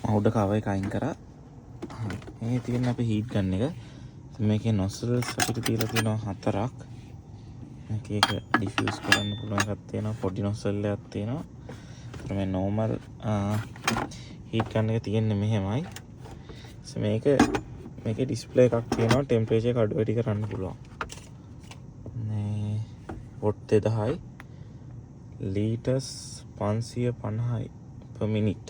මම උඩ කවර් එක අයින් කරා. හරි. මේ තියෙන අපේ හීට් ගන් එක. මේකේ නොසල්ස් අපිට තියලා තියෙනවා 4ක්. මේක එක ඩිෆියුස් කරන්න පුළුවන් එකක් තියෙනවා, පොඩි නොසල් එකක් තියෙනවා. ඒතර මේ නෝමල් හීට් ගන් එක තියෙන්නේ මෙහෙමයි. මේකේ ඩිස්ප්ලේ එකක් තියෙනවා, ටෙම්පරේචර් එක අඩු වැඩි කරන්න පුළුවන්. මේ what 2000යි, ලීටර්ස් 550යි per minute.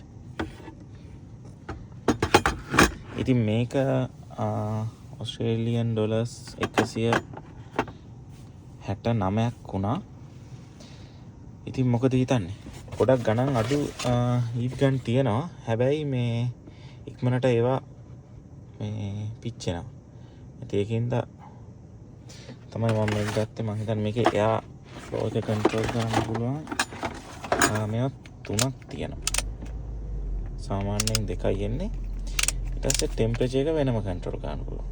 ඉතින් මේක ඔස්ට්‍රේලියන් ඩොලර්ස් 169ක් වුණා. ඉතින් මොකද හිතන්නේ? ගොඩක් ගණන් අඩු හීට් ගන් තියෙනවා. හැබැයි මේ ඉක්මනට ඒවා මේ පිච්චෙනවා. ඉතින් ඒකින්ද තමයි මම මේක ගත්තේ. මං හිතන්නේ මේකේ එයා ෆ්ලෝ එක කන්ට්‍රෝල් කරන්න පුළුවන්. මේවා 3ක් තියෙනවා. සාමාන්‍යයෙන් 2යි එන්නේ. ඊට පස්සේ ටෙම්පරේචර් එක වෙනම කන්ට්‍රෝල් කරන්න පුළුවන්.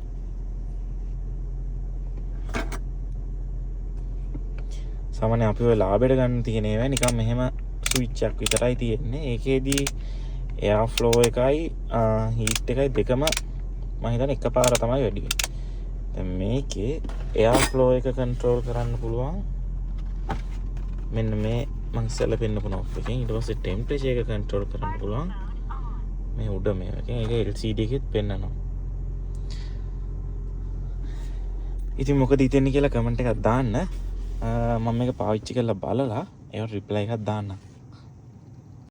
සාමාන්‍යයෙන් අපි ඔය ලාභෙට ගන්න තියෙන ඒවා නිකන් මෙහෙම ස්විච් එකක් විතරයි තියෙන්නේ. ඒකේදී එයා ෆ්ලෝ එකයි හීට් එකයි දෙකම මං හිතන්නේ එකපාර තමයි වැඩි වෙන්නේ. දැන් මේකේ එයා ෆ්ලෝ එක කන්ට්‍රෝල් කරන්න පුළුවන් මෙන්න මේ මං ඉස්සෙල්ලා පෙන්නපු නොබ් එකෙන්. ඊට පස්සේ ටෙම්පරේචර් එක කන්ට්‍රෝල් කරන්න පුළුවන් මේ උඩ මේ එකෙන්. ඒක LCD එකෙත් පෙන්නනවා. ඉතින් මොකද හිතෙන්නේ කියලා කමෙන්ට් එකක් දාන්න. මම මේක පාවිච්චි කරලා බලලා ඒවට රිප්ලයි එකක් දාන්නම්.